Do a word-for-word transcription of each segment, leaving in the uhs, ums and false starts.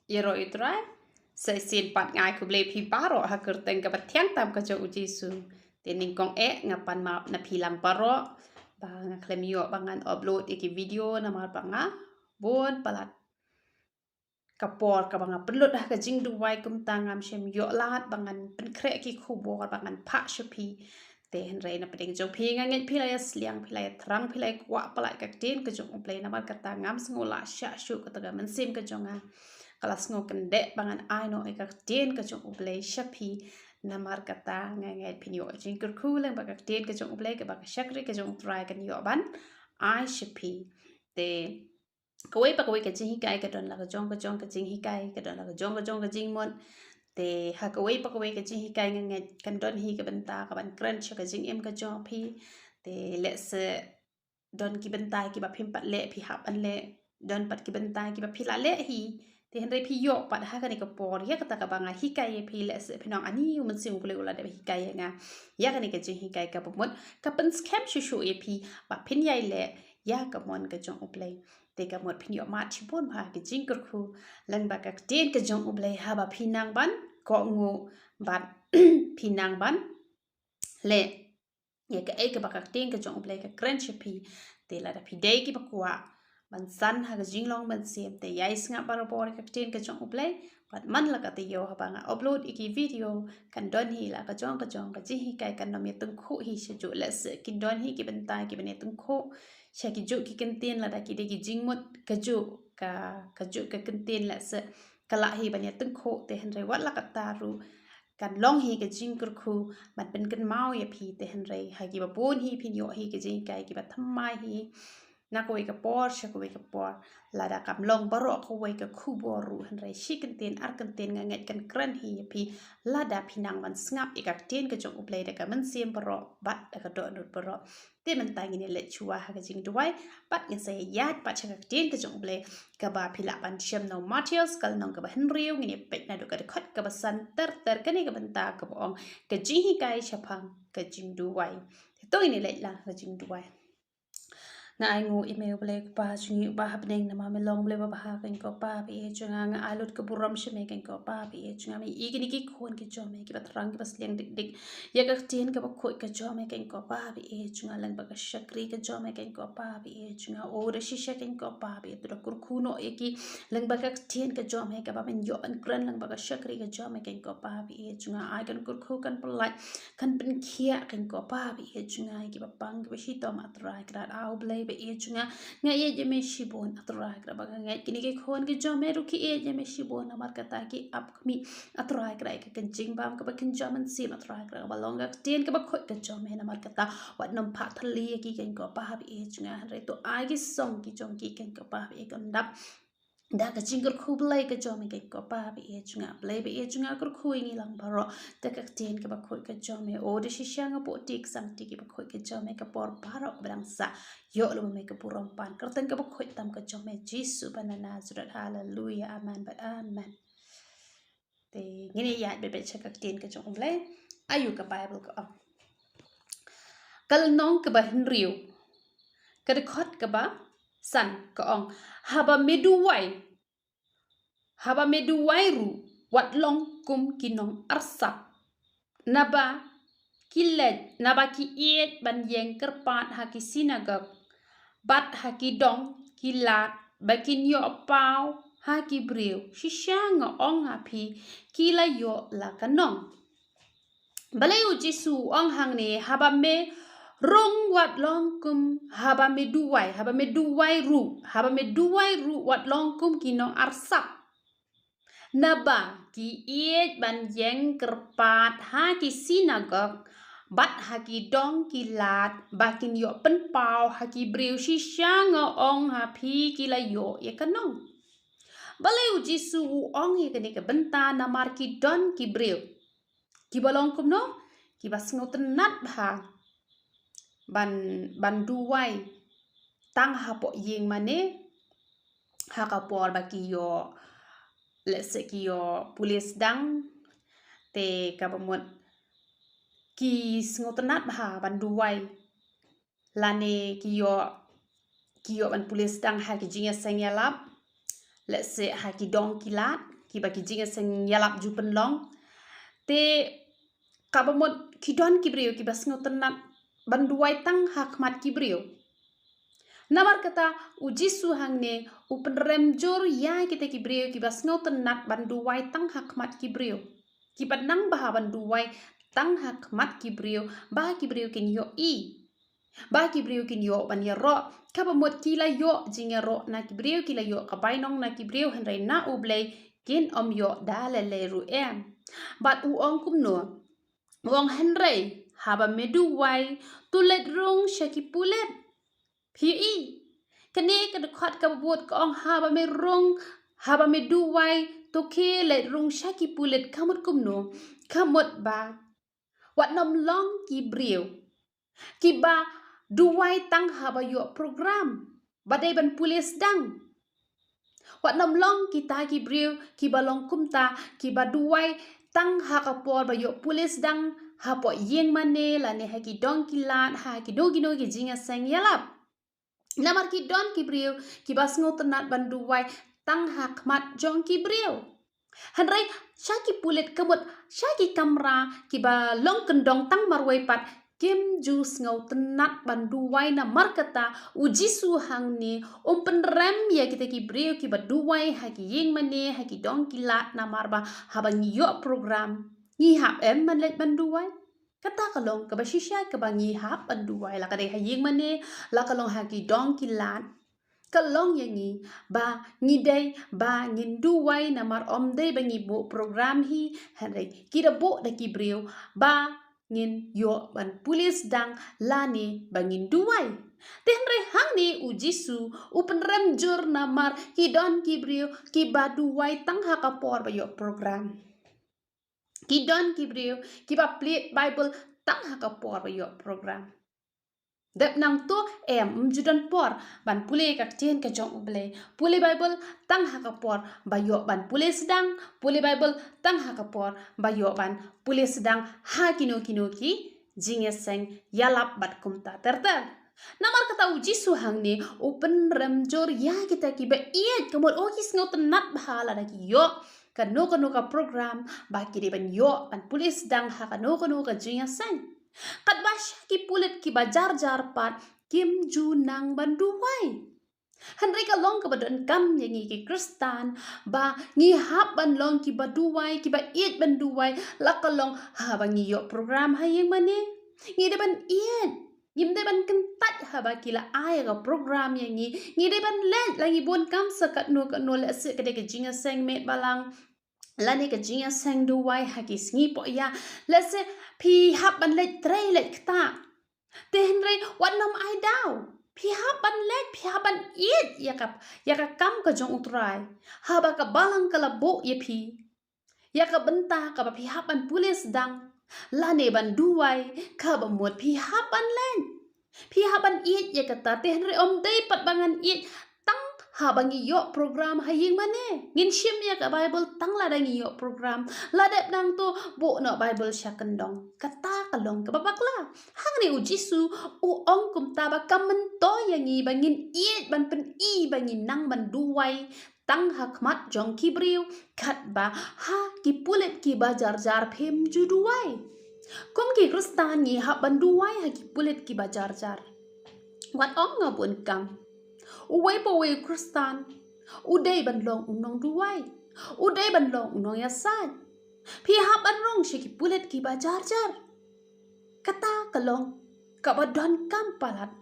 Ïaroh ïa U Trai. Sa shisien pat nga ai khublei phi baroh ha ka kyrteng kaba thiang tam ka jong U Jisu. Te nyngkong eh nga pan map na phi lang baroh ba nga khlem ïoh ba ngan upload ïa ki video namar ba nga bun palat ka por kaba nga pynlut ha ka jingduwai, kumta ngam shym ïoh lad ba ngan pynkhreh ki khubor ba ngan phah sha phi. Te hynrei na pdeng jong phi nga ngeit phi la ïa sliang, phi la ïa thrang, phi la ïa kwah palat ka ktien ka jong U Blei, namar kata ngam sngew lah shah shuh kata ka mynsiem ka jong nga ka la sngew kyndit ba ngan ai noh ïa ka ktien ka jong U Blei sha phi. Namar kata nga ngeit phin ïoh jingkyrkhu lyngba ka ktien ka jong U Blei kaba ka shakri ka jong U Trai kan ïoh ban ai sha phi. Te kawei pa kawei ka jinghikai ka don la ka jong ka jong ka jinghikai, ka don la ka jong ka jong ka jingmut. Te ha kawei pa kawei ka jinghikai nga ngeit kan don hi ka bynta kaban kren sha ka jingim ka jong phi. Te lehse don ki bynta kiba phim pat leh phi hap ban leh, don pat ki bynta kiba phi la leh hi. Te hynrei phi ïoh pat ha kane ka por ïa kata kaba nga hikai ïa phi, lehse phin ong ani U Mynsiem U Blei u la dep hikai ïa nga ïa kane ka jinghikai kaba mut ka pynskhem shuh shuh ïa phi ba phin ïai leh ïa ka mon ka jong U Blei. Te ka mut phin ïoh mad shibun bha ka jingkyrkhu lyngba ka ktien ka jong U Blei haba phi nang ban kohnguh bad phi nang ban leh ïa kaei kaba ka ktien ka jong U Blei ka kren sha phi. Te lada phi dei kiba kwah ban san ha ka jinglong mynsiem, te ïai sngap barabor ïa ka ktien ka jong U Blei. Bad man la ka taïew haba nga upload ïa ki video kan don hi la ka jong ka jong ka jinghikai, kan nym ïa tyngkhuh hi sha juh, lehse kin don hi ki bynta kiban ïa tyngkhuh sha ki juh ki kyntien lada ki dei ki jingmut ka juh ka, ka juh ka kyntien, lehse ka lah hi ban ïa tyngkhuh. Te hynrei wat la kata ruh kan long hi ka jingkyrkhu ban pynkynmaw ïa phi. Te hynrei ha kiba bun hi phin ïoh hi ka jinghikai kiba thymmai hi na kawei ka por sha kawei ka por. Lada kam long baroh kawei ka khubor ruh, hynrei shi kyntien ar kyntien nga ngeit kan kren hi ïa phi lada phi nang ban sngap ïa ka ktien ka jong U Blei da ka mynsiem baroh bad da ka dohnud baroh. Te mynta ngin ïa leit shuwa ha ka jingduwai bad ngin sa ïaid pat sha ka ktien ka jong U Blei kaba phi lah ban shem na u Mathaios ka lynnong kaba hynriew, ngin ïa peit naduh ka dkhot kaba san ter ter. Kane ka bynta kaba ong ka jinghikai shaphang ka jingduwai. Te to ngin ïa leit lang ha ka jingduwai. Nga ainguh ïa me U Blei U Kpa jong ngi uba ha bneng, namar me long U Blei uba bha keiñ ko Pa ba ïeit jong nga. Nga ai lut ka burom sha me keiñ ko Pa ba ïeit jong nga. Me ïohi kine ki khun ki jong me kiba thrang kiba sliang dik dik ïa ka ktien kaba khuid ka jong me keiñ ko Pa ba ïeit jong nga, lyngba ka shakri ka jong me keiñ ko Pa ba ïeit jong nga. O da shisha keiñ ko Pa ba ïeit, to da kyrkhu noh ïa ki lyngba ka ktien ka jong me kaba men ïoh ban kren lyngba ka shakri ka jong me keiñ ko Pa ba ïeit jong nga. Ai kan kyrkhu kan pyllait kan pynkhiah keiñ ko Pa ba ïeit jong nga ïa kiba pang kiba shitom, A Trai Kynrad A U Blei ba ïeit jong nga. Nga ïeit ïa me shibun A Trai Kynrad ba nga ngeit kine ki khun ki jong me ruh ki ïeit ïa me shibun, namar kata ki ap khmih A Trai Kynrad ïa ka kynjingbam kaba kynja mynsiem A Trai Kynrad kaba long ka ktien kaba khuid ka jong me, namar kata wat nym phah thylli ïa ki keiñ ko Pa ba ïeit jong nga. Hynrei to ai ki song ki jong ki keiñ ko Pa ba ïeit kan dap da ka jingkyrkhu Blei ka jong me keiñ ko Pa ba ïeit jong nga. Blei ba ïeit jong nga, kyrkhu ïa ngi lang baroh da ka ktien kaba khuid ka jong me. O da shisha nga buh tik sang tik kiba khuid ka jong me ka por baroh ba dang sah. Ïoh lem me ka burom pan kyrteng kaba khuid tam ka jong me Jisu ba na Nasareth. Haleluya, amen bad amen. Te ngin ïa ïaid beit beit sha ka ktien ka jong U Blei. Aïu ka Baibl ka ong? Ka lynnong kaba hynriew, ka dkhot kaba san ka ong, haba me duwai, haba me duwai ruh wat long kum ki nongarsap, naba ki leit, naba ki ïeit ban ïeng kyrpad ha ki sinagog bad ha ki dong ki lad ba kin ïoh paw ha ki briew. Shisha nga ong ha phi, ki la ïoh la ka nong. Balei U Jisu u ong hangne, haba me rung wat long kum, haba me duwai, haba me duwai ruh, haba me duwai ruh wat long kum ki nongarsap, naba ki ïeit ban ïeng kyrpad ha ki sinagog bad ha ki dong ki lad ba kin ïoh pynpaw ha ki briew. Shisha nga ong ha phi, ki la ïoh ïa ka nong. Balei U Jisu u ong ïa kane ka bynta? Namar ki don ki briew kiba long kumno, kiba sngewtynnat bha ban, ban duwai tang hapoh ïing mane ha ka por ba ki ïoh, lehse ki ïoh pule sdang, te kaba mut ki sngewtynnat bha ban duwai, lane ki ïoh, ki ïoh ban pule sdang ha ki jingïaseng ïalap, lehse ha ki dong ki lad. kiba ki jingïaseng ïalap ju pynlong. Te kaba mut ki don ki briew kiba sngewtynnat ban duwai tang ha khmat ki briew. Namar kata u Jisu hangne u pynrem jur ïa kita ki briew kiba sngewtynnat ban duwai tang ha khmat ki briew. Kiba nang bha ban duwai tang ha khmat ki briew ba ki briew kin ïohi. Ba ki briew kin ïoh ban ïaroh, kaba mut ki la ïoh jingïaroh na ki briew, ki la ïoh ka bainong na ki briew, hynrei na U Blei kin ym ïoh da lei lei ruh em. Bad u ong kumno? U ong hynrei haba me duwai, to leit rung sha ki pulit. Phi ïohi? Kane ka dkhot kaba bud ka ong haba me rung, haba me duwai, to khie leit rung sha ki pulit, ka mut kumno? Ka mut ba wat nym long ki briew kiba duwai tang haba ïoh program ba dei ban pule sdang. Wat nym long kita ki briew kiba long kumta, kiba duwai tang ha ka por ba ïoh pule sdang, hapoh ïing mane lane ha ki dong ki lad, ha kino kino ki jingïaseng ïalap. Namar ki don ki briew kiba sngewtynnat ban duwai tang ha khmat jong ki briew. Hynrei sha ki pulit, ka mut sha ki kamra kiba long kyndong tang marwei pat, kim ju sngewtynnat ban duwai. Namar kata u Jisu hangne um pynrem ïa kita ki briew kiba duwai ha ki ïing mane, ha ki dong ki lad, namar ba haba ngi ïoh program, ngi hap em ban leit ban duwai? Kata ka long kaba shisha kaba ngi hap ban duwai, la ka dei ha ïing mane, la ka long ha ki dong ki lad. Ka long ïa ngi ba ngi dei ba ngin duwai, namar ym dei ba ngi buh program hi, hynrei ki da buh da ki briew ba ngin ïoh ban pule sdang lane ba ngin duwai. Te hynrei hangne u Jisu u pynrem jur, namar ki don ki briew kiba duwai tang ha ka por ba ïoh program. Ki don ki briew kiba pule Baibl tang ha ka por ba ïoh program. Dep nangto em, ym ju don por ban pule ka ktien ka jong U Blei. Pule Baibl tang ha ka por ba ïoh ban pule sdang, pule Baibl tang ha ka por ba ïoh ban pule sdang ha kino kino ki jingïaseng ïalap bad kumta ter ter. Namar kata u Jisu hangne u pynrem jur ïa kita kiba ïeit, ka mut oh ki sngewtynnat bha lada ki ïoh kano kano ka program ba ki dei ban ïoh ban pule sdang ha kano kano ka jingïaseng. Katba sha ki pulit kiba jar jar pat kim ju nang ban duwai. Hynrei ka long kaba donkam ïa ngi ki Khristan ba ngi hap ban long kiba duwai, kiba ïeit ban duwai, la ka long haba ngi ïoh program ha ïing mane. Ngi dei ban ïeit. Ngim dei ban kyntait haba ki la ai ka program ïa ngi. Ngi dei ban leit, la ngi bun kam sa katno katno, lehse ka dei ka jingïaseng met balang lane ka jingïaseng duwai ha ki sngi pohïa. Lehse phi hap ban leit trei leit ktah. Te hynrei wat nym ai daw. Phi hap ban leit, phi hap ban ïeit ïa ka, ïa ka kam ka jong U Trai. Haba ka balang ka la buh ïa phi ïa ka bynta kaba phi hap ban pule sdang lane ban duwai, kaba mut phi hap ban leit. Phi hap ban ïeit ïa kata. Te hynrei ym dei pat ba ngan ïeit tang haba ngi ïoh program ha ïing mane. Ngin shim ïa ka Baibl tang lada ngi ïoh program. La dep nangto, buh noh Baibl sha kyndong. Kata ka long kaba bakla. Hangne u Jisu u ong kumta ba ka myntoi ïa ngi ba ngin ïeit ban pyni ba ngi nang ban duwai tang ha khmat jong ki briew, katba ha ki pulit kiba jar jar phim ju duwai. Kum ki Khristan ngi hap ban duwai ha ki pulit kiba jar jar. Wat ong nga bun kam. Uwei pa uwei u Khristan u dei ban long u nongduwai. U dei ban long u nongïasaid. Phi hap ban rung sha ki pulit kiba jar jar. Kata ka long kaba donkam palat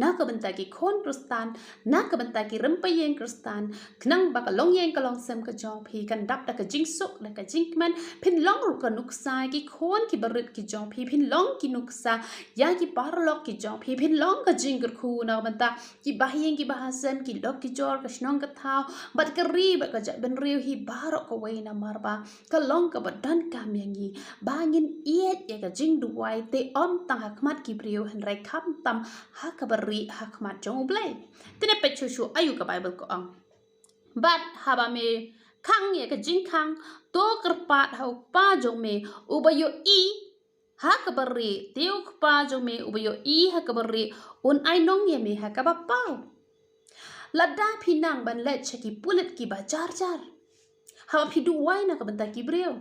na ka bynta ki khun Khristan, na ka bynta ki rympei ïing Khristan, khnang ba ka longïing ka longsem ka jong phi kan dap da ka jingsuk, da ka jingkmen. Phin long ruh ka nuksa ïa ki khun kiba rit ki jong phi, phin long ki nuksa ïa ki paralok ki jong phi, phin long ka jingkyrkhu na ka bynta ki bahaïing ki bahasem, ki lok ki jor, ka shnong ka thaw bad ka ri bad ka jaitbynriew hi baroh kawei, namar ba ka long kaba donkam ïa ngi ba ngin ïeit ïa ka jingduwai, te ym tang ha khmat ki briew hynrei khamtam ha kaba rieh ha khmat jong U Blei. Te ne peit shuh shuh aïu ka Baibl ka ong. Bad haba me khang ïa ka jingkhang, to kyrpad ha U Kpa jong me uba ïohi ha kaba rieh, te U Kpa jong me uba ïohi ha kaba rieh un ai nong ïa me ha kaba paw. Lada phi nang ban leit sha ki pulit kiba jar jar, Haba phi duwai na ka bynta ki briew,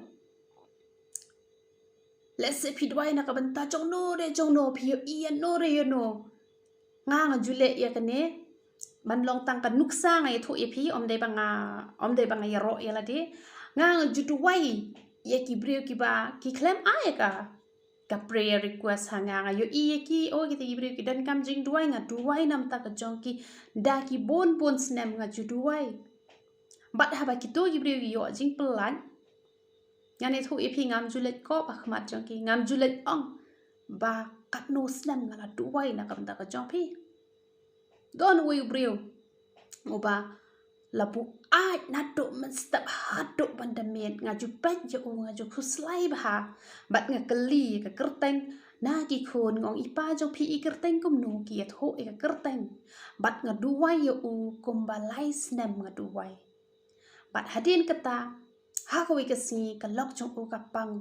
lehse phi duwai na ka bynta jong no re jong no, phi ïohi ïa no re ïa no. Nga nga ju leh ïa kane ban long tang ka nuksa, nga ïathuh ïa phi, ym dei ba nga, ym dei ba nga ïaroh ïa lade. Nga nga ju duwai ïa ki briew kiba ki khlem ai ka ka prayer request ha nga. Nga ïohi ïa ki, oh, kita ki briew ki donkam jingduwai, nga duwai na bynta ka jong ki da ki bun bun snem, nga ju duwai. Bad haba kito ki briew ki ïoh jingpyllait, ngan ïathuh ïa phi, ngam ju leit kop ha khmat jong ki, ngam ju leit ong ba katno snem nga la duwai na ka bynta ka jong phi. Don uwei u briew uba la buaid naduh mynstep haduh ban da miet. Nga ju peit ïa u, nga ju khuslai bha, bad nga kylli ïa ka kyrteng na ki khun, nga ong, i pa jong phi, i kyrteng kumno? Ki ïathuh ïa ka kyrteng. Bad nga duwai ïa u kumba lai snem nga duwai. Bad hadien kata, ha kawei ka sngi ka lok jong u ka pang,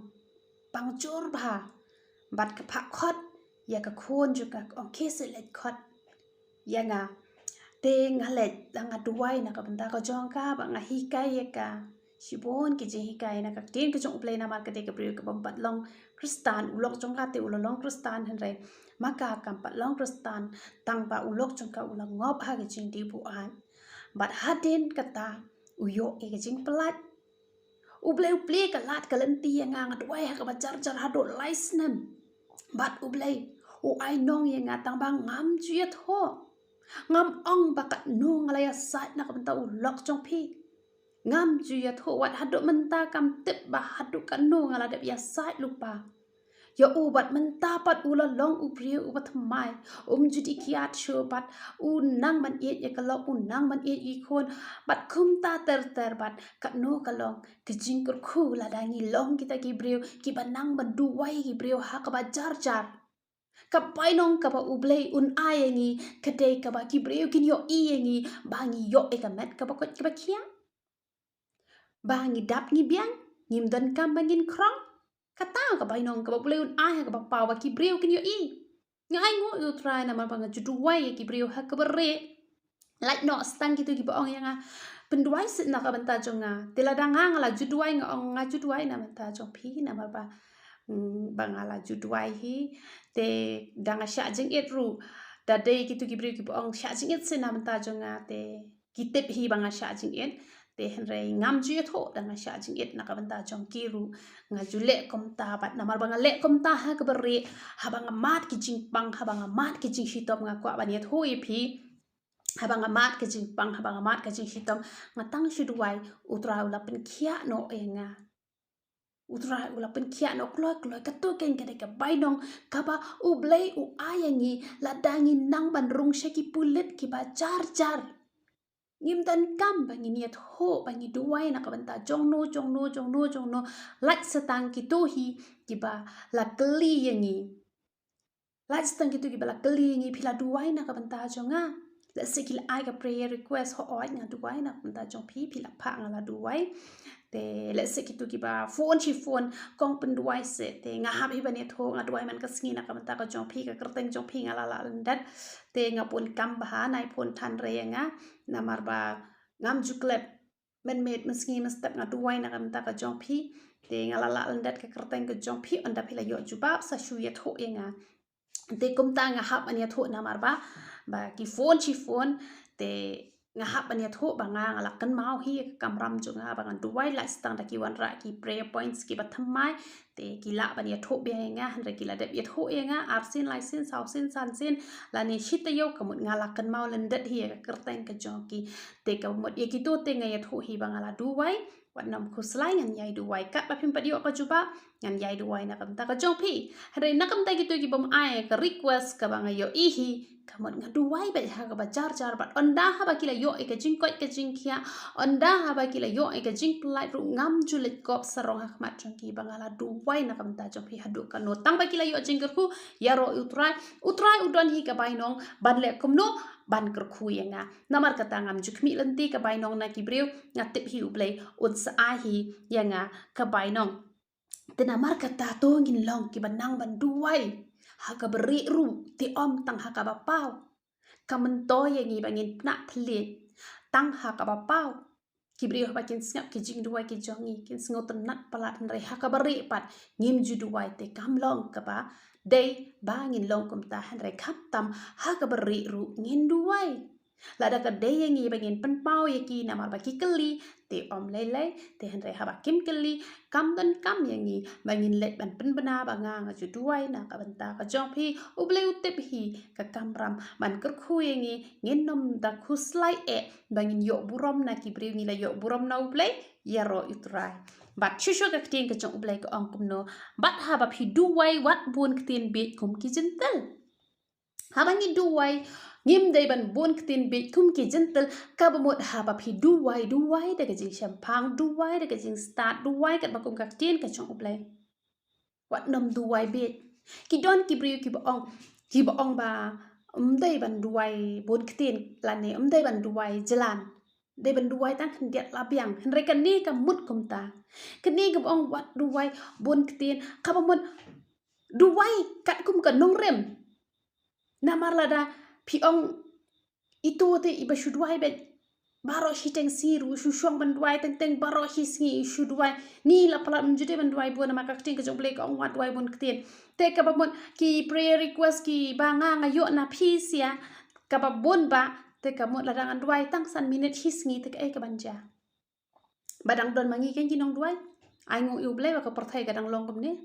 pang jur bha. Bad ka phah khot ïa ka khun jong ka, ka ong, khie seh leit khot ïa nga. Te nga leit, da nga duwai na ka bynta ka jong ka, bad nga hikai ïa ka shibun ki jinghikai na ka ktien ka jong U Blei, namar ka dei ka briew ka bym pat long Khristan. U lok jong ka te u la long Khristan, hynrei ma ka kam pat long Khristan, tang ba u lok jong ka u la ngop ha ka jingdih buaid. Bad hadien kata u ïoh ïa ka jingpyllait. U Blei u plie ka lad ka lynti ïa nga, nga duwai ha kaba jar jar haduh lai snem. Bad U Blei u ai nong ïa nga, tang ba ngam ju ïathuh. Ngam ong ba katno nga la ïasaid na ka bynta u lok jong phi. Ngam ju ïathuh, wat haduh mynta kam tip ba haduh katno nga la dep ïasaid lypa ïa u. Bad mynta pat u la long u briew uba thymmai, um ju dih kiad shuh, bad u nang ban ïeit ïa ka lok, u nang ban ïeit ïa ki khun. Bad kumta ter ter, bad katno ka long ka jingkyrkhu lada ngi long kita ki briew kiba nang ban duwai ïa ki briew ha kaba jar jar. Ka bainong kaba U Blei un ai ïa ngi ka dei kaba ki briew kin ïohi ïa ngi ba ngi ïoh ïa ka met kaba koit kaba khiah, ba ngi dap ngi biang, ngim donkam ba ngin khrong. Kata ka bainong kaba U Blei un ai ha kaba paw, ba ki briew kin ïohi. Nga ai nguh ïa U Trai namar ba nga ju duwai ïa ki briew ha kaba rieh. Lait noh sa tang kito kiba ong ïa nga, pynduwai seh na ka bynta jong nga. Te lada nga, nga la ju duwai, nga ong nga ju duwai na ka bynta jong phi namar ba, mm, ba nga la ju duwai hi. Te da nga shah jingit ruh, da dei kito ki briew kiba ong shah jingit seh na ka bynta jong nga, te ki tip hi ba nga shah jingit. Te hynrei ngam ju ïathuh da nga shah jingit na ka bynta jong ki ruh. Nga ju leh kumta, bad namar ba nga leh kumta ha kaba rieh, haba nga mad ki jingpang, haba nga mad ki jingshitom, nga kwah ban ïathuh ïa phi. Haba nga mad ka jingpang, haba nga mad ka jingshitom, nga tang shu duwai, U Trai u la pynkhiah noh ïa nga. U Trai u la pynkhiah noh kloi kloi. Kato keiñ ka dei ka bainong kaba U Blei u ai ïa ngi lada ngi nang ban rung sha ki pulit kiba jar jar. Ngim donkam ba ngin ïathuh ba ngi duwai na ka bynta jong no jong no jong no jong no. Lait sa tang kito hi kiba la kylli ïa ngi. Lait sa tang kito kiba la kylli ïa ngi, phi la duwai na ka bynta jong nga? Lehse ki la ai ka prayer request, hooid nga duwai na ka bynta jong phi, phi la phah nga la duwai. Te lehse kito kiba phone shi phone, kong pynduwai seh, te nga hap hi ban ïathuh, nga duwai man ka sngi na ka bynta ka jong phi, ka kyrteng jong phi nga la lah lyndet. Te nga bun kam bha, nai phone than re ïa nga, namar ba ngam ju klet. Mynmiet, mynsngi, mynstep nga duwai na ka bynta ka jong phi. Te nga la lah lyndet ka kyrteng ka jong phi, ynda phi la ïoh jubab sa shu ïathuh ïa nga. Te kumta nga hap ban ïathuh namar ba, ba ki phone shi phone, te nga hap ban ïathuh ba nga, nga la kynmaw hi ka kamram jong nga ba ngan duwai lait sa tang da ki wanrah ki prayer points kiba thymmai, te ki lah ban ïathuh biang ïa nga, hynrei ki la dep ïathuh ïa nga, ar sien, lai sien, saw sien, san sien, lane shi taïew, ka mut nga la kynmaw lyndet hi ïa ka kyrteng ka jong ki. Te ka mut ïa kito te nga ïathuh hi ba nga la duwai, wat nym khuslai, ngan ïai duwai. Katba phim pat ïoh ka jubab, ngan ïai duwai na ka bynta ka jong phi. Hynrei na ka bynta kito ki bym ai ka request kaba nga ïohi hi, ka mut nga duwai beit ha kaba jar jar, bad ynda haba ki la ïoh ïa ka jingkoit ka jingkhiah, ynda haba ki la ïoh ïa ka jingpyllait ruh, ngam ju leit kop sarong ha khmat jong ki ba nga la duwai na ka bynta jong phi haduh kano. Tang ba ki la ïoh jingkyrkhu, ïaroh ïa U Trai, U Trai u don hi ka bainong ban leh kumno, ban kyrkhu ïa nga. Namar kata ngam ju khmih lynti ka bainong na ki briew, nga tip hi U Blei un sa ai hi ïa nga ka bainong. Te namar kata to ngin long kiba nang ban duwai ha kaba rieh ruh, te ym tang ha kaba paw. Ka myntoi ïa ngi ba ngin pynah pynleit tang ha kaba paw. ki briew haba kin sngap ki jingduwai ki jong ngi, kin sngewtynnat palat, hynrei ha kaba rieh pat ngim ju duwai, te kam long kaba dei ba ngin long kumta, hynrei khamtam ha kaba rieh ruh ngin duwai. Lada ka dei ïa ngi ba ngin pynpaw ïa ki namar ba ki kylli, te ym lei lei, te hynrei haba kim kylli, kam donkam ïa ngi ba ngin leit ban pynbna ba nga nga ju duwai na ka bynta ka jong phi. U Blei u tip hi ka kamram ban kyrkhu ïa ngi, ngin nym da khuslai eh ba ngin ïoh burom na ki briew, ngi la ïoh burom na U Blei, ïaroh ïa U Trai. Bad shuh shuh ka ktien ka jong U Blei ka ong kumno, bad haba phi duwai wat bun ktien bieit kum ki jentil. Haba ngi duwai, ngim dei ban bun ktien bieit kum ki jentil, kaba mut haba phi duwai, duwai da ka jingshemphang, duwai da ka jingstad, duwai katba kum ka ktien ka jong U Blei. Wat nym duwai bieit. Ki don ki briew kiba ong, kiba ong ba ym dei ban duwai bun ktien, lane ym dei ban duwai jlan. Dei ban duwai tang khyndiat la biang. Hynrei kane ka mut kumta. Kane kaba ong wat duwai bun ktien, kaba mut duwai katkum ka nongrim. Namar lada phi ong ito te iba shu duwai beit baroh shi teng sngi ruh, shu shong ban duwai teng teng baroh shi sngi shu duwai. Ni la palat, ym ju dei ban duwai bun, namar ka ktien ka jong U Blei ka ong wat duwai bun ktien. Te kaba mut ki prayer request kiba nga nga ïoh na phi sha kaba bun ba, te ka mut lada ngan duwai tang san minit shi sngi te kaei kaban jia? Ba dang don ma ngi kein ki nongduwai. Ai nguh ïa U Blei ba ka pyrthei ka dang long kumne.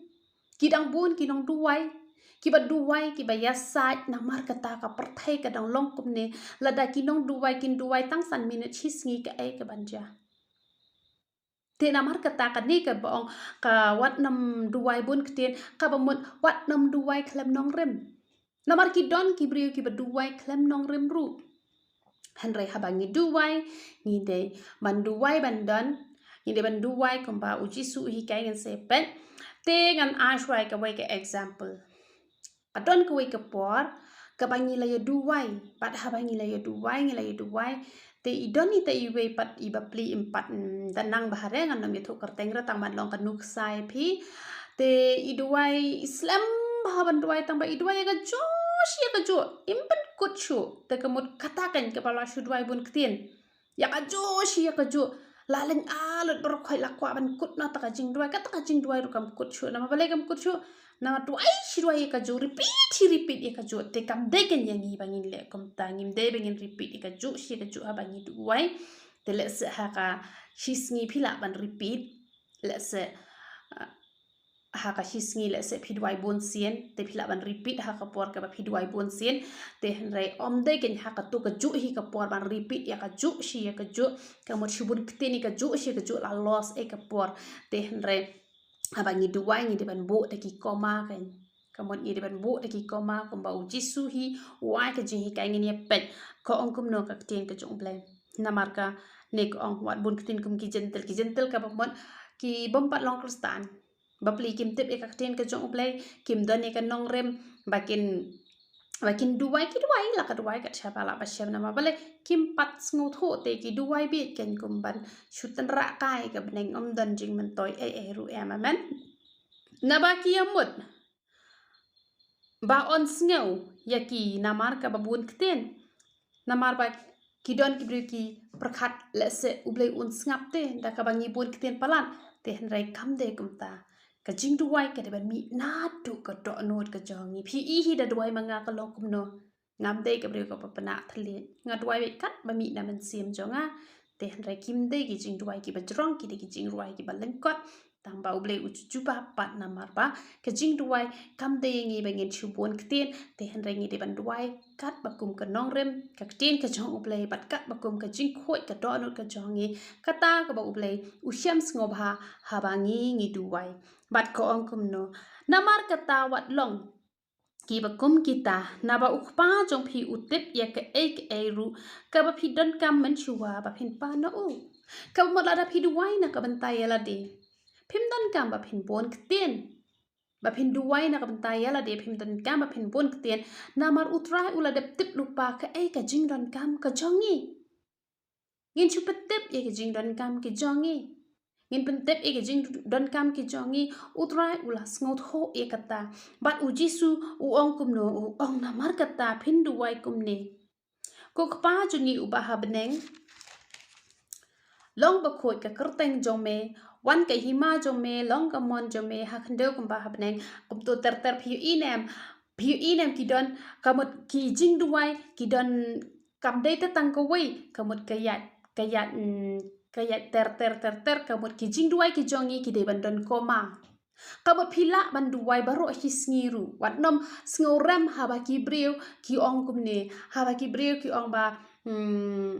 Ki dang bun ki nongduwai, kiba duwai, kiba ïasaid, namar kata ka pyrthei ka dang long kumne. Lada ki nongduwai kin duwai tang san minit shi sngi, kaei kaban jia? Te namar kata kane kaba ong ka wat nym duwai bun ktien, kaba mut wat nym duwai khlem nongrim. Namar ki don ki briew kiba duwai khlem nongrim ruh. Hynrei haba ngi duwai, ngi dei ban duwai ban don, ngi dei ban duwai kumba U Jisu u hikai. Ngan sa peit, te ngan ai shuwa kawei ka example. Ka don kawei ka por kaba ngi la ïa duwai, bad haba ngi la ïa duwai, ngi la ïa duwai, te i don ita iwei pat iba plie, im pat, mm, da nang bha re, ngan nym ïathuh kyrteng re tang ban long ka nuksa ïa phi. Te i duwai, i slem bha ban duwai, tang ba i duwai ïa kajuh shi ïa kajuh, im pynkut shuh. Te ka mut kata kein kaba la shu duwai bun ktien. Ïa kajuh shi ïa kajuh. La lynga lut baroh khoit, la kwah ban kut noh ta ka jingduwai, kata ka jingduwai ruh kam kut shuh. Namar balei kam kut shuh? Namar duwai shi duwai ïa kajuh, repeat shi repeat ïa kajuh. Te kam dei kein ïa ngi ba ngin leh kumta, ngim dei ba ngin repeat ïa kajuh shi ïa kajuh haba ngi duwai. Te lehse ha ka shi sngi phi lah ban repeat, lehse, uh, ha ka shi sngi lehse phi duwai bun sien, te phi lah ban repeat ha ka por kaba phi duwai bun sien. Te hynrei ym dei kein ha kato kajuh hi ka por ban repeat ïa kajuh shi ïa kajuh, ka mut shu bun ktien ïa kajuh shi ïa kajuh, la loss ei ka por. Te hynrei haba ngi duwai ngi dei ban buh da ki comma kein. Ka mut ngi dei ban buh da ki comma kumba U Jisu hi u ai ka jinghikai. Ngin ïa peit ka ong kumno ka ktien ka jong U Blei. Namar kane ka ong wat bun ktien kum ki jentil, ki jentil kaba mut ki bym pat long Khristan. Bapli kim tip ïa ka ktien ka jong U Blei, kim don ïa ka nongrim ba kin, ba kin duwai, ki duwai la ka duwai kat shaba lah ba shem, namar balei? Kim pat sngewthuh, te ki duwai bieit kein kum ban shu tynrah kai ka bneng, ym don jingmyntoi ei ei ruh em. Amen. Naba ki ïa mut ba yn sngew ïa ki namar kaba bun ktien. Namar ba ki don ki briew ki pyrkhat lehse U Blei un sngap te da kaba ngi bun ktien palat. Te hynrei kam dei kumta. Ka jingduwai ka dei ban mih naduh ka dohnud ka jong ngi. Phi i hi da duwai ma nga ka long kumno? Ngam dei ka briew kaba pynah thylliej. Nga duwai beit katba mih na mynsiem jong nga. Te hynrei kim dei ki jingduwai kiba jrong, ki dei ki jingduwai kiba lyngkot. Tang ba U Blei u ju jubab pat, namar ba ka jingduwai kam dei ïa ngi ba ngin shu bun ktien, te hynrei ngi dei ban duwai katba kum ka nongrim ka ktien ka jong U Blei, bad katba kum ka jingkhuid ka dohnud ka jong ngi, kata kaba U Blei u shem sngewbha haba ngi, ngi duwai. Bad ka ong kumno? Namar kata wat long kiba kum kita, naba U Kpa jong phi u tip ïa kaei kaei ruh kaba phi donkam mynshuwa ba phin pan na u. Kaba mut lada phi duwai na ka bynta ïa lade, phim donkam ba phin bun ktien. Ba phin duwai na ka bynta ïa lade, phim donkam ba phin bun ktien. Namar U Trai u la dep tip lypa kaei ka jingdonkam ka jong ngi. Ngin shu pyntip ïa ki jingdonkam ki jong ngi. Ngin pyntip ïa ki jingdonkam ki jong ngi. U Trai u la sngewthuh ïa kata. Bad U Jisu u ong kumno? U ong, namar kata phin duwai kumne: Ko Kpa jong ngi uba ha bneng, long bakhuid ka kyrteng jong me, wan ka hima jong me, long ka mon jong me ha khyndew kumba ha bneng. Kumto ter ter phi ïohi ne em, phi ïohi ne em ki don, ka mut ki jingduwai ki don, kam dei tang kawei, ka mut ka ïaid, ka ïaid, mm, ka ïaid ter ter ter ter, ka mut ki jingduwai ki jong ngi ki dei ban don comma. Ka mut phi lah ban duwai baroh hi sngi ruh. Wat nym sngewrem haba ki briew ki ong kumne, haba ki briew ki ong ba, hmm,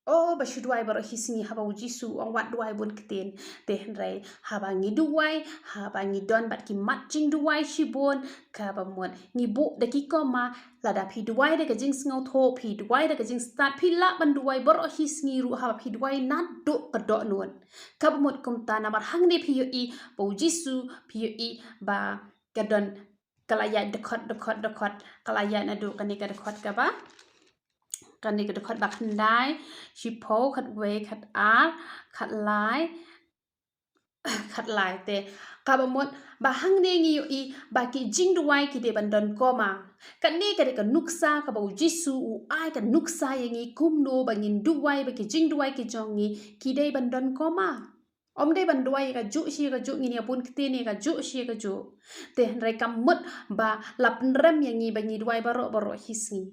oh, ba shu duwai baroh hi sngi, haba U Jisu u ong wat duwai bun ktien. Te hynrei haba ngi duwai, haba ngi don bad ki mat jingduwai shibun, kaba mut ngi buh da ki comma, lada phi duwai da ka jingsngewthuh, phi duwai da ka jingstad, phi lah ban duwai baroh hi sngi ruh haba phi duwai naduh ka dohnud. Kaba mut kumta namar hangne phi ïohi ba U Jisu, phi ïohi ba ka don, ka la ïaid dkhot, dkhot, dkhot, ka la ïaid naduh kane ka dkhot kaba, kane ka dkhot ba khyndai, shiphew, khatwei, khatar, khatlai, khatlai te. Kaba mut ba hangne ngi ïohi ba ki jingduwai ki dei ban don comma. Kane ka dei ka nuksa kaba U Jisu u ai ka nuksa ïa ngi kumno ba ngin duwai, ba ki jingduwai ki jong ngi ki dei ban don comma. Ym dei ban duwai ïa kajuh shi kajuh, ngin ïa bun ktien ïa kajuh shi kajuh. Te hynrei kam mut ba la pynrem ïa ngi ba ngi duwai baroh baroh hi sngi.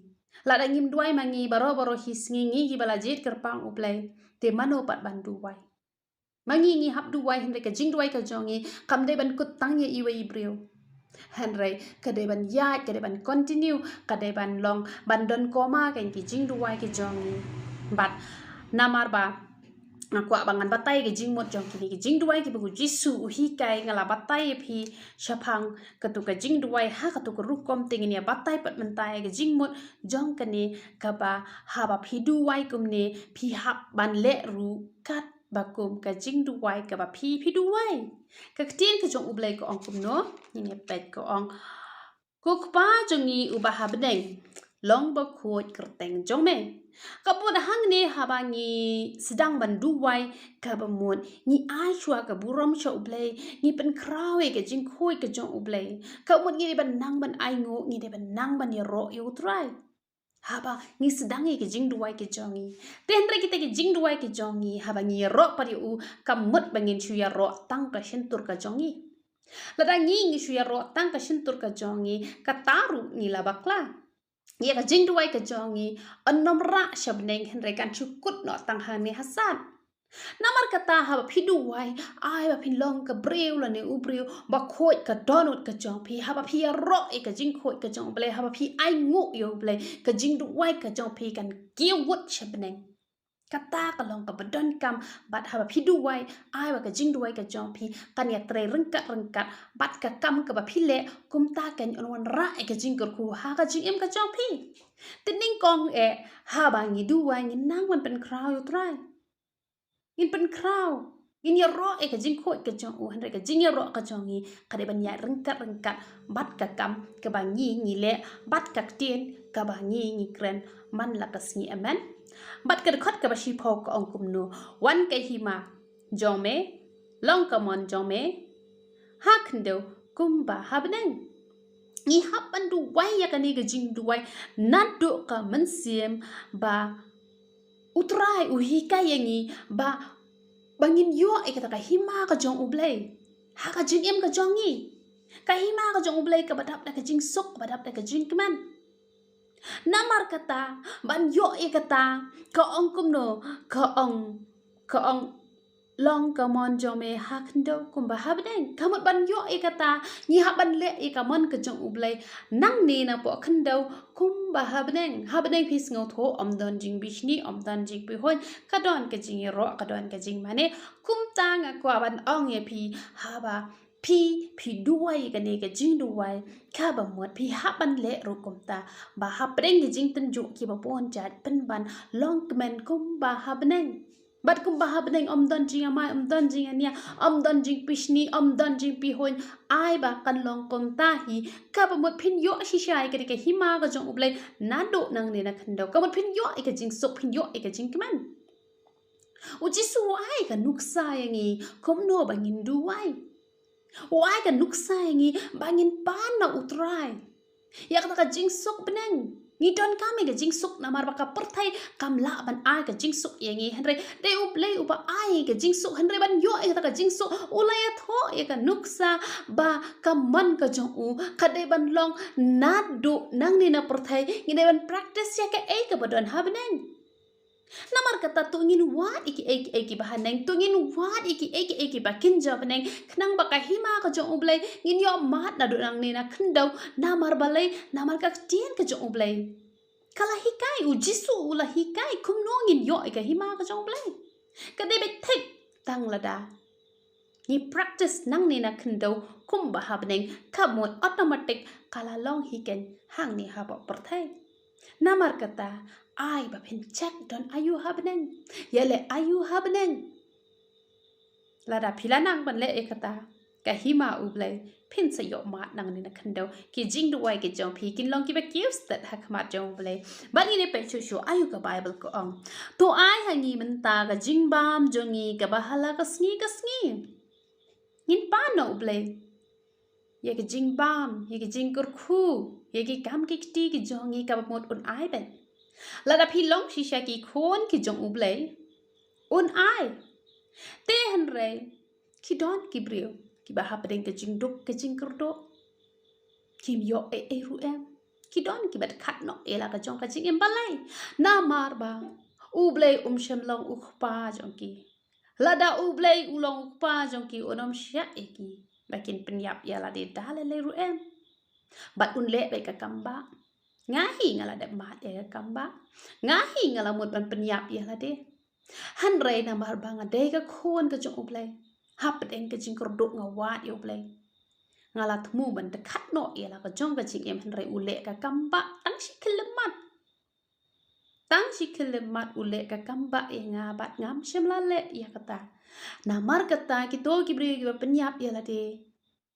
Lada ngim duwai ma ngi baroh baroh hi sngi, ngi kiba la jied kyrpang U Blei, te mano pat ban duwai? Ma ngi ngi hap duwai, hynrei ka jingduwai ka jong ngi kam dei ban kut tang ïa iwei i briew. Hynrei ka dei ban ïaid, ka dei ban continue, ka dei ban long, ban don comma ka ïa ki jingduwai ki jong ngi. Bad namar ba nga kwah ba ngan batai ka jingmut jong kine ki jingduwai kiba U Jisu u hikai, nga la batai ïa phi shaphang katu ka jingduwai ha katu ka rukom, te ngin ïa batai pat mynta ïa ka jingmut jong kane kaba haba phi duwai kumne phi hap ban leh ruh katba kum ka jingduwai kaba phi, phi duwai. Ka ktien ka jong U Blei ka ong kumno? Ngin ïa peit, ka ong, Ko Kpa jong ngi uba ha bneng, long bakhuid kyrteng jong me. Ka mut hangne haba ngi sdang ban duwai, kaba mut ngi ai shuwa ka burom sha U Blei, ngi pynkhraw ïa ka jingkhuid ka jong U Blei. Ka mut ngi dei ban nang ban ainguh, ngi dei ban nang ban ïaroh ïa U Trai. Haba ngi sdang ïa ki jingduwai ki jong ngi. Te hynrei kita ki jingduwai ki jong ngi, haba ngi ïaroh pat ïa u, kam mut ba ngin shu ïaroh tang ka shyntur ka jong ngi. Lada ngi ngi shu ïaroh tang ka shyntur ka jong ngi, kata ruh ngi la bakla. Ïa ka jingduwai ka jong ngi yn nym rah sha bneng, hynrei kan shu kut noh tang hangne ha sat. Namar kata haba phi duwai, ai ba phin long ka briew lane u briew bakhuid ka dohnud ka jong phi, haba phi ïaroh ïa ka jingkhuid ka jong U Blei, haba phi ainguh ïa U Blei, ka jingduwai ka jong phi kan kiew wut sha bneng. Kata ka long kaba donkam, bad haba phi duwai, ai ba ka jingduwai ka jong phi kan ïatrei ryngkat ryngkat bad ka kam kaba phi leh, kumta kan ym wanrah ïa ka jingkyrkhu ha ka jingim ka jong phi. Te nyngkong eh, haba ngi duwai ngin nang ban pynkhraw ïa U Trai. Ngin pynkhraw, ngin ïaroh ïa ka jingkhuid ka jong u, hynrei ka jingïaroh ka jong ngi ka dei ban ïaid ryngkat ryngkat bad ka kam kaba ngi ngi leh, bad ka ktien kaba ngi ngi kren man la ka sngi. Amen. Bad ka dkhot kaba shiphew ka ong kumno? Wan ka hima jong me, long ka mon jong me ha khyndew kumba ha bneng. Ngi hap ban duwai ïa kane ka jingduwai naduh ka mynsiem ba U Trai u hikai ïa ngi ba, ba ngin ïoh ïa kata ka hima ka jong U Blei ha ka jingim ka jong ngi. Ka hima ka jong U Blei kaba dap da ka jingsuk, kaba dap da ka jingkmen. Namar kata, ban ïoh ïa kata, ka ong kumno, ka ong, ka ong, long ka mon jong me ha khyndew kumba ha bneng. Ka mut ban ïoh ïa kata, ngi hap ban leh ïa ka mon ka jong U Blei nangne napoh khyndew kumba ha bneng. Ha bneng phi sngewthuh, ym don jingbishni, ym don jingpihuiñ, ka don ka jingïaroh, ka don ka jingmane. Kumta nga kwah ban ong ïa phi, haba phi, phi duwai kane ka jingduwai, kaba mut phi hap ban leh ruh kumta, ba hapdeng ki jingtynjuh kiba bun jait pynban long kmen kumba ha bneng. Bad kumba ha bneng ym don jingamai, ym don jingania, ym don jingpishni, ym don jingpihuiñ, ai ba kan long kumta hi. Kaba mut phin ïoh shisha ïa kane ka hima ka jong U Blei naduh nangne na khyndew. Ka mut phin ïoh ïa ka jingsuk, phin ïoh ïa ka jingkmen. U Jisu u ai ka nuksa ïa ngi kumno ba ngin duwai. U ai ka nuksa ïa ngi ba ngin pan na U Trai ïa kata ka jingsuk bneng. Ngi donkam ïa ka jingsuk namar ba ka pyrthei kam lah ban ai ka jingsuk ïa ngi, hynrei dei U Blei uba ai ka jingsuk, hynrei ban ïoh ïa kata ka jingsuk u la ïathuh ïa ka nuksa ba ka mon ka jong u ka dei ban long naduh nangne na pyrthei, ngi dei ban practice ïa kaei kaba don ha bneng. Namar kata to ngin wad ïa kiei kiei kiba ha bneng, to ngin wad ïa kiei kiei kiba kynja bneng, khnang ba ka hima ka jong U Blei ngin ïoh mad naduh nangne na khyndew. Namar balei? Namar ka ktien ka jong U Blei ka la hikai, U Jisu u la hikai kumno ngin ïoh ïa ka hima ka jong U Blei. Ka dei beit thik tang lada ngi practice nangne na khyndew kumba ha bneng, ka mut automatic ka la long hi keiñ hangne hapoh pyrthei. Namar kata, ai ba phin check don aïu ha bneng, ïaleh aïu ha bneng. Lada phi la nang ban leh ïa kata, ka hima U Blei, phin sa ïoh mad nangne na khyndew. Ki jingduwai ki jong phi kin long kiba kiew stet ha khmat jong U Blei. Bad ngin ïa peit shuh shuh aïu ka Bible ka ong. To ai ha ngi mynta ka jingbam jong ngi kaba ha la ka sngi ka sngi. Ngin pan na U Blei ïa ka jingbam, ïa ka jingkyrkhu, ïa ki kam ki kti ki jong ngi, kaba mut un ai beit. Lada phi long shisha ki khun ki jong U Blei, un ai. Te hynrei ki don ki briew kiba hapdeng ka jingduk ka jingkyrduh kim ïoh ei ei ruh em. Ki don kiba dkhat noh ïa la ka jong ka jingim. Balei? Namar ba U Blei um shym long U Kpa jong ki. Lada U Blei u long U Kpa jong ki, un ym shah ïa ki ba kin pynïap ïa lade da lei lei ruh em. Bad un leh beit ka kam ba, nga hi nga la dep mad ïa ka kam ba, nga hi nga la mut ban pynïap ïa lade. Hynrei namar ba nga dei ka khun ka jong U Blei, hapdeng ka jingkyrduh nga wad ïa U Blei. Nga la thmu ban dkhat noh ïa la ka jong ka jingim, hynrei u leh ka kam ba tang shi khyllipmat. Tang shi khyllipmat u leh ka kam ba ïa nga, bad ngam shym la leh ïa kata. Namar kata kito ki briew kiba pynïap ïa lade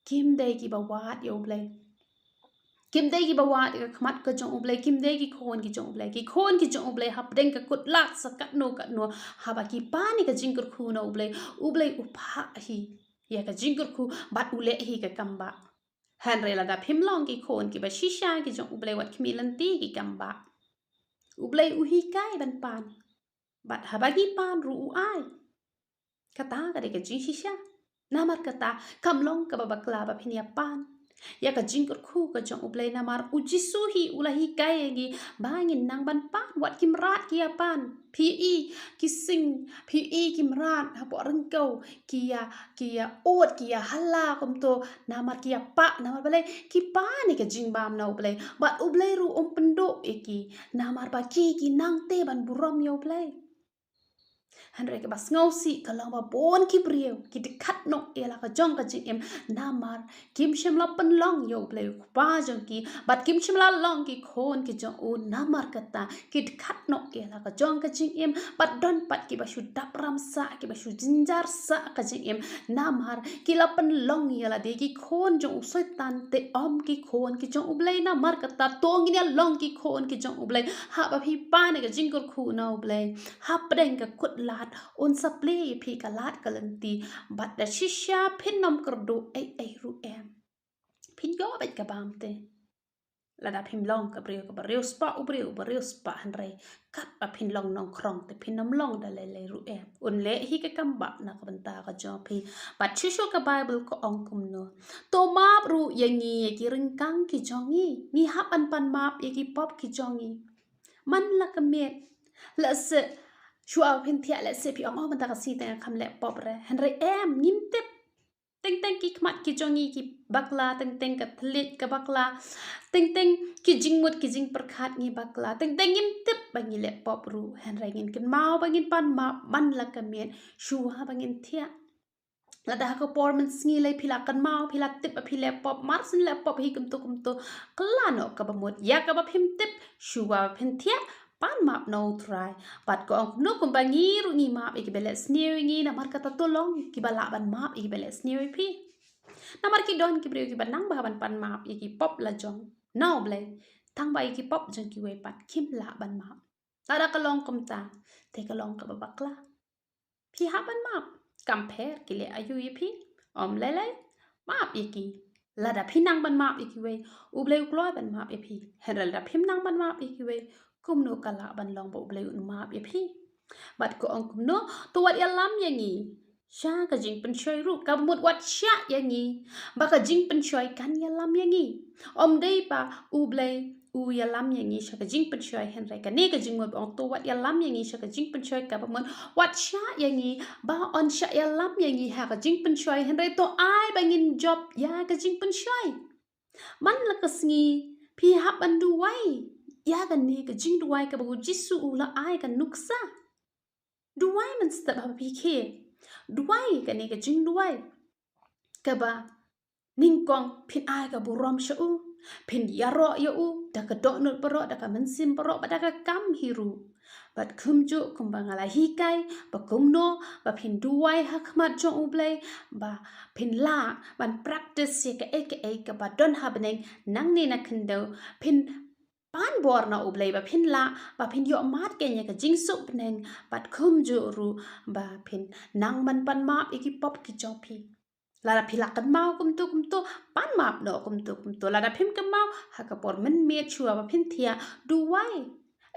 kim dei kiba wad ïa U Blei. Kim dei kiba wad ïa ka khmat ka jong U Blei, kim dei ki khun ki jong U Blei. Ki khun ki jong U Blei hapdeng ka kut lad sa katno katno, haba ki pan ïa ka jingkyrkhu na U Blei, U Blei u phah hi ïa ka jingkyrkhu bad u leh hi ka kam ba. Hynrei lada phim long ki khun kiba shisha ki jong U Blei, wat khmih lynti ki kam ba. U Blei u hikai ban pan. Bad haba ngi pan ruh u ai. Kata ka dei ka jingshisha. Namar kata kam long kaba bakla ba phin ïa pan ïa ka jingkyrkhu ka jong U Blei, namar U Jisu hi u la hikai ïa ngi ba ngin nang ban pan. Wat ki mrad ki ïa pan. Phi i ki sing, phi i ki mrad hapoh ryngkew ki ïa, ki ïa ud, ki ïa hala kumto, namar ki ïa pah. Namar balei? Ki pan ïa ka jingbam na U Blei. Bad U Blei ruh um pynduh ïa ki, namar ba ki, ki nang te ban burom ïa U Blei. Hynrei kaba sngewsih ka long ba bun ki briew ki dkhat noh ïa la ka jong ka jingim, namar kim shym la pynlong ïa U Blei U Kpa jong ki, bad kim shym la long ki khun ki jong u. Namar kata ki dkhat noh ïa la ka jong ka jingim, bad don pat kiba shu dap ram sah, kiba shu jynjar sah ka jingim, namar ki la pynlong ïa lade ki khun jong u Soitan, te ym ki khun ki jong U Blei. Namar kata to ngin ïa long ki khun ki jong U Blei. Haba phi pan ïa ka jingkyrkhu na U Blei, hapdeng ka kut lad un sa plie ïa phi ka lad ka lynti. Bad da shisha phin ym kyrduh ei ei ruh em. Phin ïoh beit ka bam te. Lada phim long ka briew kaba riewspah u briew, uba riewspah, hynrei katba phin long nongkhrong te phin ym long da lei lei ruh em. Un leh hi ka kam ba na ka bynta ka jong phi. Bad shuh shuh ka Bible ka ong kumno. To map ruh ïa ngi ïa ki ryngkang ki jong ngi. Ngi hap ban pan map ïa ki pop ki jong ngi. Man la ka miet, lehse shuwa phin thiah, lehse phi ong, oh, mynta ka sngi te nga kham leh pop re. Hynrei em, ngim tip. Teng teng ki khmat ki jong ngi ki bakla, teng teng ka thylliej ka bakla, teng teng ki jingmut ki jingpyrkhat ngi bakla, teng teng ngim tip ba ngi leh pop ruh. Hynrei ngin kynmaw ba ngin pan map man la ka miet shuwa ba ngin thiah. Lada ha ka por mynsngi lei phi la kynmaw, phi la tip ba phi leh pop, mar shen leh pop hi kumto kumto, kylla noh kaba mut. Ïa kaba phim tip, shuwa ba phin thiah, pan map na U Trai. Bad ka ong kumno kumba ngi ruh ngi map ïa kiba leh sniew ïa ngi, namar kata to long kiba lah ban map ïa kiba leh sniew ïa phi. Namar ki don ki briew kiba nang bha ban pan map ïa ki pop la jong na U Blei, tangba ïa ki pop jong kiwei pat kim lah ban map. Lada ka long kumta, te ka long kaba bakla. Phi hap ban map. Kam pher ki leh aïu ïa phi, ym lei lei, map ïa ki. Lada phi nang ban map ïa kiwei, U Blei u kloi ban map ïa phi. Hynrei lada phim nang ban map ïa kiwei, kumno ka lah ban long ba U Blei un map ïa phi? Bad ka ong kumno, to wat ïalam ïa ngi sha ka jingpynshoi ruh, kaba mut wat shah ïa ngi ba ka jingpynshoi kan ïalam ïa ngi. Ym dei ba U Blei u ïalam ïa ngi sha ka jingpynshoi, hynrei kane ka jingmut ba ong to wat ïalam ïa ngi sha ka jingpynshoi, kaba mut wat shah ïa ngi ba un shah ïalam ïa ngi ha ka jingpynshoi, hynrei to ai ba ngin jop ïa ka jingpynshoi. Man la ka sngi phi hap ban duwai ïa kane ka jingduwai kaba u Jisu u la ai ka nuksa. Duwai mynstep haba phi khie. Duwai kane ka jingduwai kaba nyngkong phin ai ka burom sha u, phin ïaroh ïa u da ka dohnud baroh, da ka mynsiem baroh, bad da ka kam hi ruh. Bad kumjuh kumba nga la hikai ba kumno ba phin duwai ha khmat jong U Blei, ba phin lah ban practice ïa kaei kaei kaba don ha bneng nangne na khyndew, phin pan bor na U Blei ba phin lah, ba phin ïohmad kein ïa ka jingsuk bneng, bad kumjuh ruh ba phin nang ban pan map ïa ki pop ki jong phi. Lada phi la kynmaw kumto kumto, pan map noh kumto kumto. Lada phim kynmaw, ha ka por mynmiet shuwa ba phin thiah, duwai.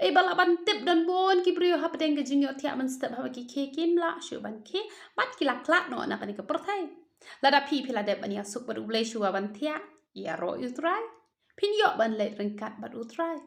Ei, ba lah ban tip, don bun ki briew hapdeng ka jingïohthiah mynstep haba ki khie kim lah shuh ban khie, bad ki la khlad noh na kane ka pyrthei. Lada phi, phi la dep ban ïasuk bad U Blei shuwa ban thiah, ïaroh ïa U Trai. Phin ïoh ban leit ryngkat bad U Trai.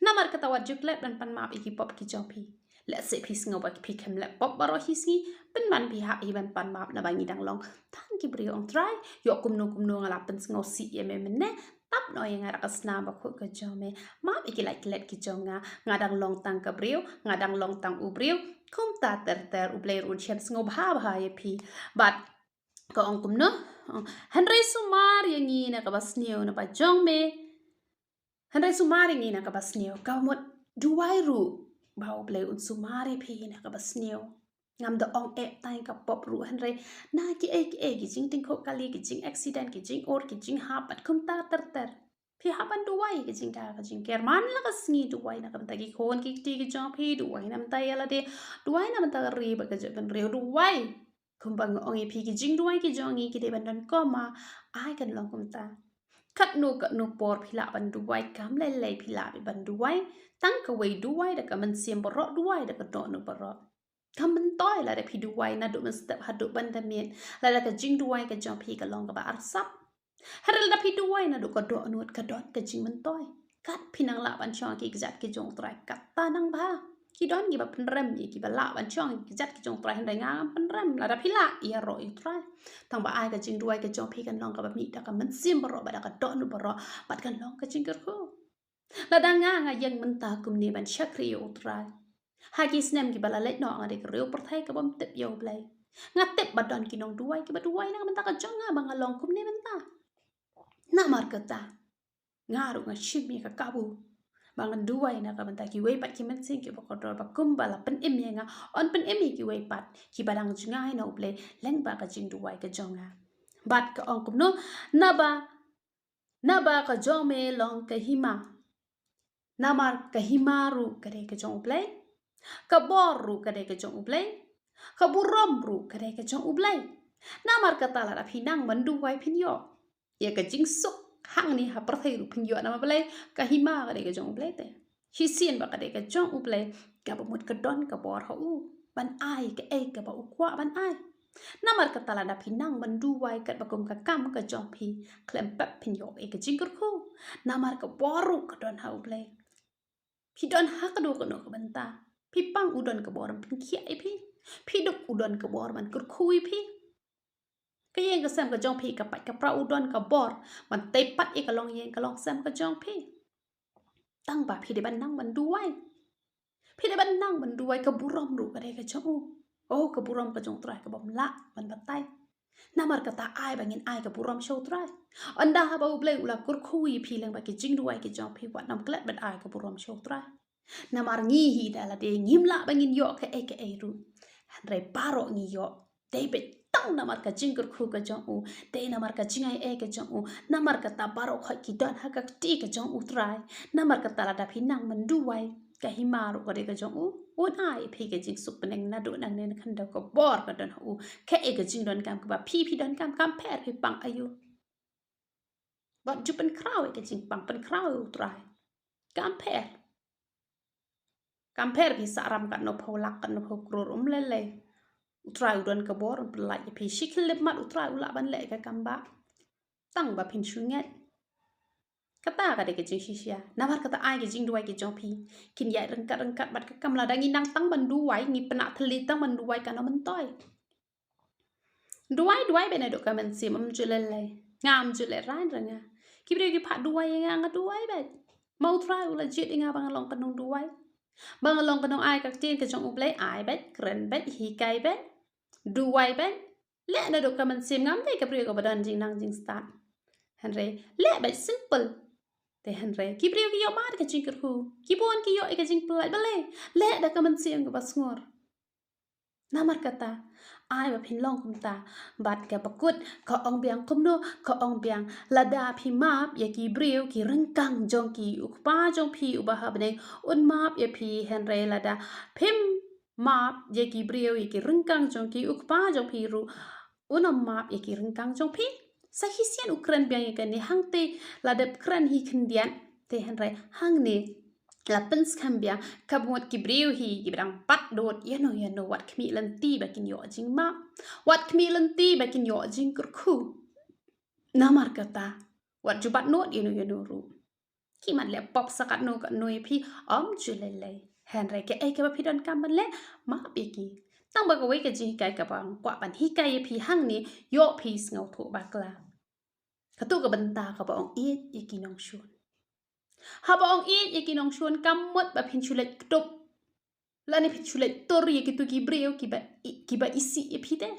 Namar kata wat ju klet ban pan map ïa ki pop ki jong phi. Lehse phi sngew ba phi khlem leh pop baroh hi sngi, pynban phi hap hi ban pan map, naba ngi dang long tang ki briew, ong Trai, ïoh kumno kumno nga la pynsngewsih ïa me mynne, tap noh ïa nga da ka snam bakhuid ka jong me, map ïa ki lait klet ki jong nga, nga dang long tang ka briew, nga dang long tang u briew. Kumta ter ter, U Blei ruh un shem sngewbha bha ïa phi. Bad ka ong kumno, hynrei sumar ïa ngi na kaba sniew na ba jong me. Hynrei sumar ïa ngi na kaba sniew, kaba mut duwai ruh ba U Blei un sumar ïa phi na kaba sniew. Ngam da ong eh tang ka pop ruh, hynrei na kiei kiei, ki jingtyngkhuh kali, ki jing accident, ki jingor, ki jinghap, bad kumta ter ter, phi hap ban duwai ïa ka jingkha ka jingker. Man la ka sngi duwai na ka bynta ki khun ki kti ki jong phi, duwai na bynta ïa lade, duwai na bynta ka ri bad ka jaitbynriew, duwai. Kumba nga ong ïa phi, ki jingduwai ki jong ngi ki dei ban don koma, ai kan long kumta. Katno katno por phi lah ban duwai, kam lei lei phi lah ban duwai. Tang kawei duwai da ka mynsiem baroh, duwai da ka dohnud baroh. Kam myntoi lada phi duwai naduh mynstep haduh ban da miet, lada ka jingduwai ka jong phi ka long kaba arsap. Hynrei lada phi duwai naduh ka dohnud, ka don ka jingmyntoi. Kat phi nang lah ban shong ha ki kjat ki jong U Trai, kata nang bha. Ki don kiba pynrem ïa kiba lah ban shong ha ki kjat ki jong U Trai, hynrei nga ngam pynrem. Lada phi lah, ïaroh ïa U Trai. Tang ba ai ka jingduwai ka jong phi kan long kaba mih da ka mynsiem baroh bad da ka dohnud baroh, bad kan long ka jingkyrkhu. Lada nga, nga ïeng mynta kumne ban shakri ïa U Trai, ha ki snem kiba la leit noh nga dei ka riew pyrthei kabym tip ïa U Blei. Nga tip ba don ki nongduwai kiba duwai na ka bynta ka jong nga ba nga long kumne mynta. Namar kata, nga ruh nga shim ïa ka kabu ba ngan duwai na ka bynta kiwei pat ki mynsiem kiba kordor, ba kumba la pynim ïa nga, yn pynim ïa kiwei pat kiba dang jngai na U Blei lyngba ka jingduwai ka jong nga. Bad ka ong kumno, naba, naba ka jong me long ka hima. Namar ka hima ruh ka dei ka jong U Blei. Ka bor ruh ka dei ka jong U Blei. Ka burom ruh ka dei ka jong U Blei. Namar kata lada phi nang ban duwai phin ïoh ïa ka jingsuk hangne ha pyrthei ruh phin ïoh, namar balei? Ka hima ka dei ka jong U Blei te. Shisien ba ka dei ka jong U Blei, kaba mut ka don ka bor ha u ban ai kaei kaba u kwah ban ai. Namar kata lada phi nang ban duwai katba kum ka kam ka jong phi, khlem pep phin ïoh ïa ka jingkyrkhu. Namar ka bor ruh ka don ha U Blei. Phi don ha kano kano ka bynta, phi pang u don ka bor ban pynkhiah ïa phi. Phi duk u don ka bor ban kyrkhu ïa phi. Ka ïing ka sem ka jong phi, ka pait ka pra, u don ka bor ban tei pat ïa ka longïing ka longsem ka jong phi. Tang ba phi dei ban nang ban duwai. Phi dei ban nang ban duwai, ka burom ruh ka dei ka jong u. Oh, ka burom ka jong U Trai kabym lah ban batai. Namar kata ai ba ngin ai ka burom sha U Trai. Ynda haba U Blei u la kyrkhu ïa phi lyngba ki jingduwai ki jong phi, wat nym klet ban ai ka burom sha U Trai. Namar ngi hi da lade ngim lah ba ngin ïoh kaei kaei ruh. Hynrei baroh ngi ïoh dei beit tang namar ka jingkyrkhu ka jong u, dei namar ka jingai ei ka jong u. Namar kata baroh khoit ki don ha ka kti ka jong U Trai. Namar kata lada phi nang ban duwai, ka hima ruh ka dei ka jong u, un ai phi ka jingsuk bneng naduh nangne na khyndew, ka bor ka don ha u. Kaei ka jingdonkam kaba phi phi donkam, kam pher phi pang aïu. Bad ju pynkhraw ïa ka jingpang, pynkhraw ïa u Trai. Kam pher. Kam pher phi sah ram katno phew lak, katno phew klur, um lei lei. U Trai u don ka bor, un pynlait ïa phi. Shi khyllipmat u Trai u lah ban leh ka kam ba tang ba phin shu ngeit. Kata ka dei ka jingshisha. Namar kata ai ka jingduwai ka jong phi. Kin ïaid ryngkat ryngkat bad ka kam, lada ngi nang tang ban duwai, ngi pynah thylli tang ban duwai, kano myntoi. Duwai, duwai beit naduh ka mynsiem, ym ju lei lei. Nga ym ju lehrain re nga. Ki briew ki phah duwai ïa nga, nga duwai beit. Ma u Trai u la jied ïa nga ba nga long ka nongduwai. Ba nga long ka nongai ka ktien ka jong U Blei, ai beit, kren beit, hikai beit. Duwai beit. Leh naduh ka mynsiem, ngam dei ka briew kaba don jingnang jingstad. Hynrei leh beit, simple. Te hynrei ki briew ki ïohmad ka jingkyrkhu. Ki bun ki ïoh ïa ka jingpyllait, balei? Leh da ka mynsiem kaba sngur. Namar kata, ai ba phin long kumta. Bad kaba kut, ka ong biang kumno, ka ong biang, lada phi map ïa ki briew ki ryngkang jong ki, U Kpa jong phi uba ha bneng un map ïa phi. Hynrei lada phim map ïa ki briew ïa ki ryngkang jong ki, U Kpa jong phi ruh un ym map ïa ki ryngkang jong phi. Sa shisien u kren biang ïa kane, hangta la dep kren hi khyndiat. Te hynrei hangne la pynskhem biang, kaba mut ki briew hi kiba dang pat dud ïano ïano, wat khmih lynti ba kin ïoh jingmap, wat khmih lynti ba kin ïoh jingkyrkhu. Namar kata, wat ju bat nud ïano ïano ruh. Ki mat leh pop sa katno katno ïa phi, ym ju lei lei. Hynrei kaei kaba phi donkam ban leh, map ïa ki. Tang ba kawei ka jinghikai kaba nga kwah ban hikai ïa phi hangne, ïoh phi sngewthuh bakla. Kato ka bynta kaba ong ïeit ïa ki nongshun. Haba ong ïeit ïa ki nongshun, kam mut ba phin shu leit kdup lane phin shu leit tur ïa kito ki briew kiba i-, kiba isih ïa phi te.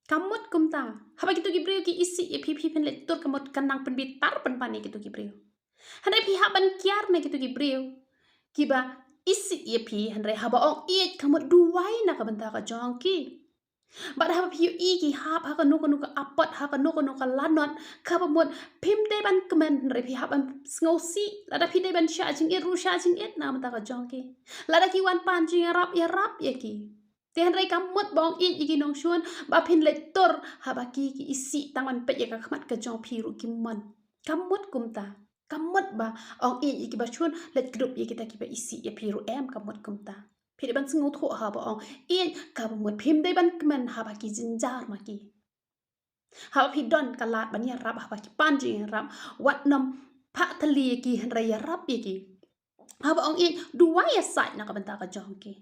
Kam mut kumta. Haba kito ki briew ki isih ïa phi, phi phin leit tur, ka mut kan nang pynbitar pynban ïa kito ki briew. Hynrei phi hap ban kiar na kito ki briew kiba isih ïa phi, hynrei haba ong ïeit, ka mut duwai na ka bynta ka jong ki. Bad haba phi ïohi ki hap ha kano kano ka apot, ha kano kano ka lanot, kaba mut phim dei ban kmen, hynrei phi hap ban sngewsih. Lada phi dei ban shah jingit ruh, shah jingit na ka bynta ka jong ki. Lada ki wan pan jingïarap, ïarap ïa ki. Te hynrei kam mut ba ong ïeit ïa ki nongshun ba phin leit tur haba ki, ki isih, tang ban peit ïa ka khmat ka jong phi ruh kim mon. Kam mut kumta. Kam mut ba ong ïeit ïa kiba shun, leit kdup ïa kita kiba isih ïa phi ruh, em, kam mut kumta. Phi dei ban sngewthuh haba ong ïeit, kaba mut phim dei ban kmen haba ki jynjar ma ki. Haba phi don ka lad ban ïarap, haba ki pan jingïarap, wat nym phah thylli ïa ki, hynrei ïarap ïa ki. Haba ong ïeit, duwai ïasaid na ka bynta ka jong ki.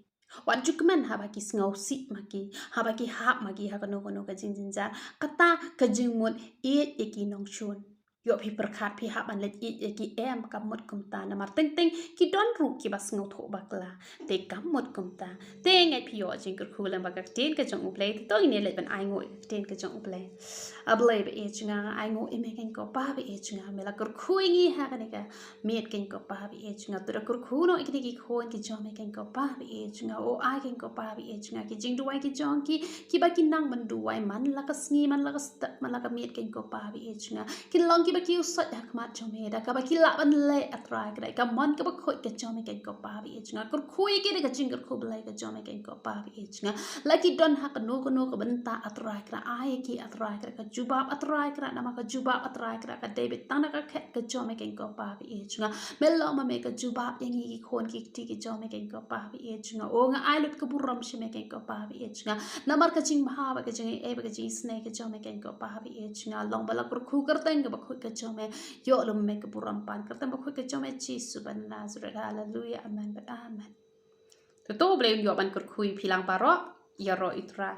Wat ju kmen haba ki sngewsih ma ki, haba ki hap ma ki ha kano kano ka jingjynjar. Kata ka jingmut ïeit ïa ki nongshun. Ïoh phi pyrkhat phi hap ban leit ïeit ïa ki, em, kam mut kumta. Namar teng teng ki don ruh kiba sngewthuh bakla. Te kam mut kumta. Te ngeit phi ïoh jingkyrkhu lyngba ka ktien ka jong U Blei. Te to ngin ïa leit ban ainguh ïa ka ktien ka jong U Blei. A Blei ba ïeit jong nga, nga ainguh ïa me keiñ ko Pa ba ïeit jong nga. Me la kyrkhu ïa ngi ha kane ka miet keiñ ko Pa ba ïeit jong nga. To da kyrkhu noh ïa kine ki khun ki jong me keiñ ko Pa ba ïeit jong nga. O ai keiñ ko Pa ba ïeit jong nga, ki jingduwai ki jong ki, kiba ki nang ban duwai man la ka sngi, man la ka step, man la ka miet keiñ ko Pa ba ïeit jong nga. Kin long kiba kiew sot ha khmat jong me da kaba ki lah ban leh, A Trai Kynrad, ka mon kaba khuid ka jong me keiñ ko Pa ba ïeit jong nga. Kyrkhu ïa ki da ka jingkyrkhu Blei ka jong me keiñ ko Pa ba ïeit jong nga. La ki don ha kano kano ka bynta, A Trai Kynrad, ai ïa ki, A Trai Kynrad, ka jubab, A Trai Kynrad, namar ka jubab, A Trai Kynrad, ka dei beit tang na ka khet ka jong me keiñ ko Pa ba ïeit jong nga. Me long ma me ka jubab ïa ngi ki khun ki kti ki jong me keiñ ko Pa ba ïeit jong nga. O nga ai lut ka burom sha me keiñ ko Pa ba ïeit jong nga. Namar ka jingbha bad ka jingaiei bad ka jingisynei ka jong me keiñ ko Pa ba ïeit jong nga. Long ba la kyrkhu kyrteng kaba khuid ka jong me. Ïoh lem ma me ka burom pan kyrteng ba khuid ka jong me Jisu ba Nasaret. Haleluia. Amen bad amen. To to U Blei un ïoh ban kyrkhu ïa phi lang baroh. Ïaroh ïa U Trai.